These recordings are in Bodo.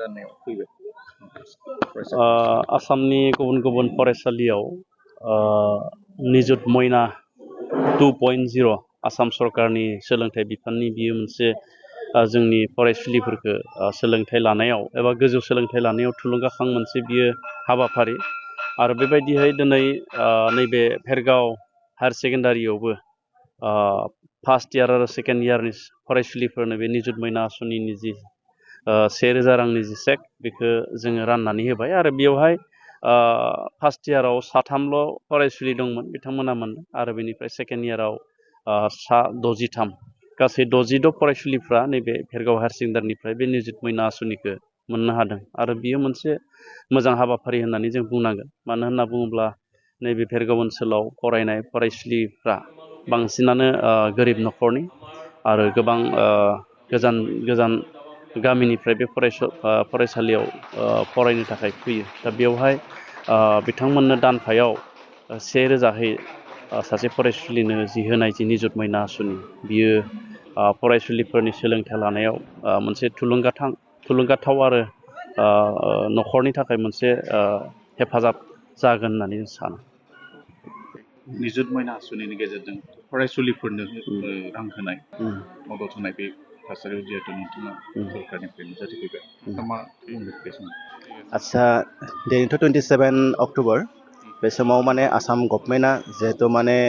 राननायाव फैबाय आसामनि गुबुन गुबुन फरायसालियाव निजुत मयना 2.0 आसाम सरकारनि सोलोंथाइ बिफाननि बियो मोनसे जोंनि फरायसुलिफोरखौ सोलोंथाइ लानायाव एबा गोजौ सोलोंथाइ लानायाव थुलुंगाखां मोनसे बियो हाबाफारि आरो बेबायदिहाय दिनै नैबे भेरगाव हायार सेकेन्डारियावबो फार्स्ट इयार आरो सेकेन्ड इयारनि फरायसुलिफोरनो बे निजुत मयना आसनिनि जि 1000 रांनि जि सेक बेखौ जोङो राननानै होबाय आरो बेवहाय फार्स्ट इयाराव 3ल' फरायसुलि दंमोन बिथांमोना मोनदों आरो बेनिफ्राय सेकेन्ड इयाराव 63 गासै 62 फरायसुलिफ्रा नैबे भेरगाव हायार सेकेन्डारिनिफ्राय बे निजुत मयना आसनिखौ मोननो हादों आरो बियो मोनसे मोजां हाबाफारि होननानै जों बुंनांगोन मानो होनना बुङोब्ला नैबे भेरगाव ओनसोलाव फरायनाय फरायसुलिफ्रा बांसिनानो गोरिब न'खरनि आरो गोबां गोजान गोजान गामिनिफ्राय बे फरायसालियाव फरायनो थाखाय फैयो दा बेवहाय बिथांमोननो दानफायाव 1000 सासे फरायसुलिनो जि होनाय जि निजुत मयना आसनि बियो फरायसुलिफोरनि सोलोंथाइ लानायाव मोनसे थुलुंगाथाव आरो न'खरनि थाखाय मोनसे हेफाजाब जागोन होननानै जों सानो निजुत मयना आसनिनि गेजेरजों फरायसुलिफोरनो रां होनाय मदद होनाय बे थासारियाव जिहेतु नोंथाङा सरकारनिफ्राय नुजाथिफैबाय मा बुंगोन बे समाव आदसा दिनैथ' 27 अक्ट'बर बे समाव माने आसाम गभर्नमेन्टआ जिहेतु माने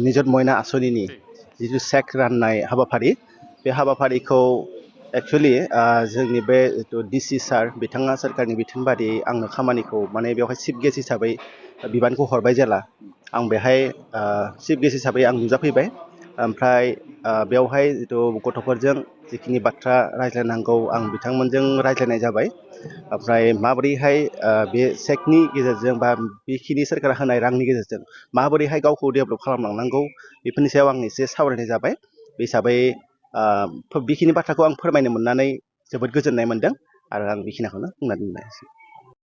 निजुत मयना आसनिनि जिथु सेक राननाय हाबाफारि बे हाबाफारिखौ एक्चुअली जोंनि बे डिसि सार बिथाङा सोरखारनि बिथोन बादियै आंनो खामानिखौ माने बेवहाय चिफ गेस्ट हिसाबै बिबानखौ हरबाय जेला आं बेहाय चिफ गेस्ट हिसाबै आं नुजाफैबाय ओमफ्राय बेवहाय जिथु गथ'फोरजों जिखिनि बाथ्रा रायज्लायनांगौ आं बिथांमोनजों रायज्लायनाय जाबाय ओमफ्राय माबोरैहाय बे सेकनि गेजेरजों बा बेखिनि सोरखारा होनाय रांनि गेजेरजों माबोरैहाय गावखौ डेभेलप खालामलांनांगौ बेफोरनि सायाव आं एसे सावरायनाय जाबाय बे हिसाबै बेखिनि बाथ्राखौ आं फोरमायनो मोननानै जोबोद गोजोननाय मोनदों आरो आं बेखिनिखौनो बुंनानै दोनबाय